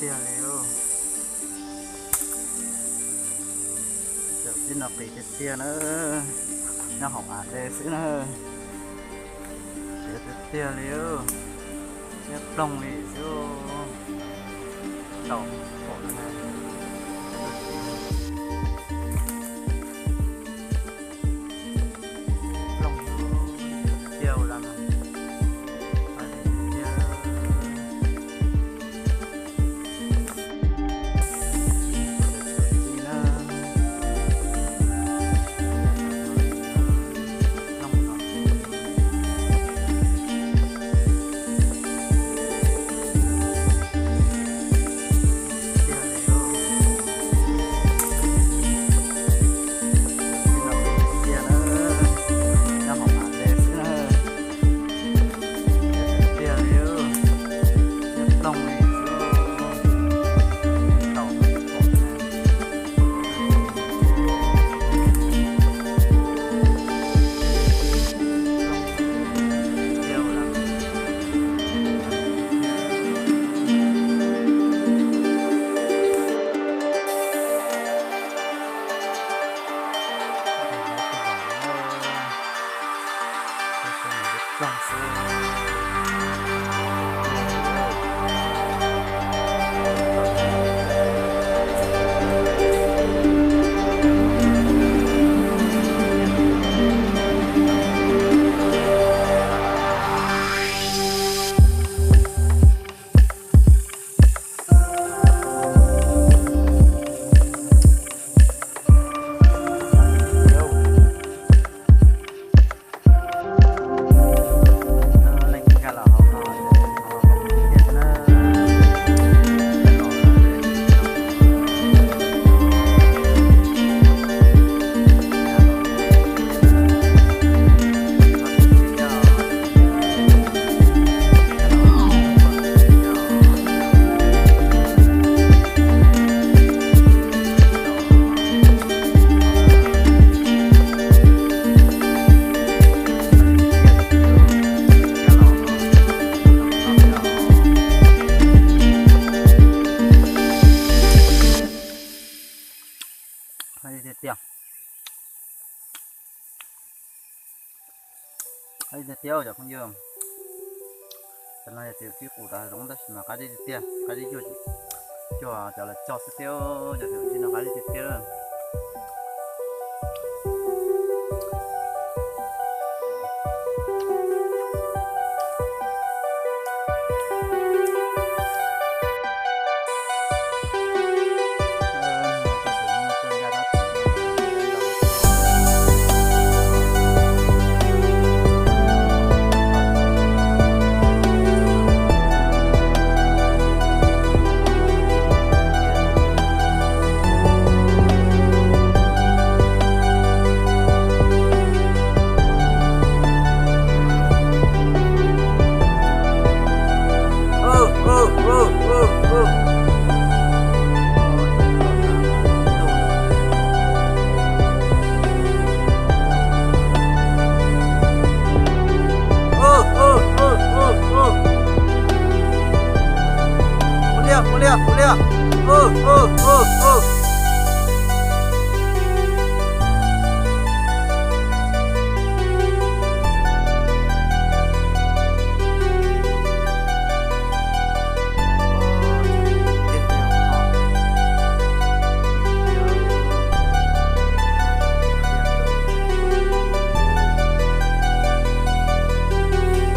Tiag li. Cov tib no qis tiag tiag na, nyob hauv av dej xwb na. Tiag tiag li, nyob ploog li xwb. Tau pom na. Ploog tiag ua la no. Tiag tiag, tiag tiag cov phooj ywg. Tam no yog txiv tsib qus tas zoov tab sis mas qab zib tiag tiag, qab zib cuag, cuag cov lawv cog xwb thiab, cov txiv tsib no qab zib tiag tiag. Ua liaj, ua liaj, ua liaj.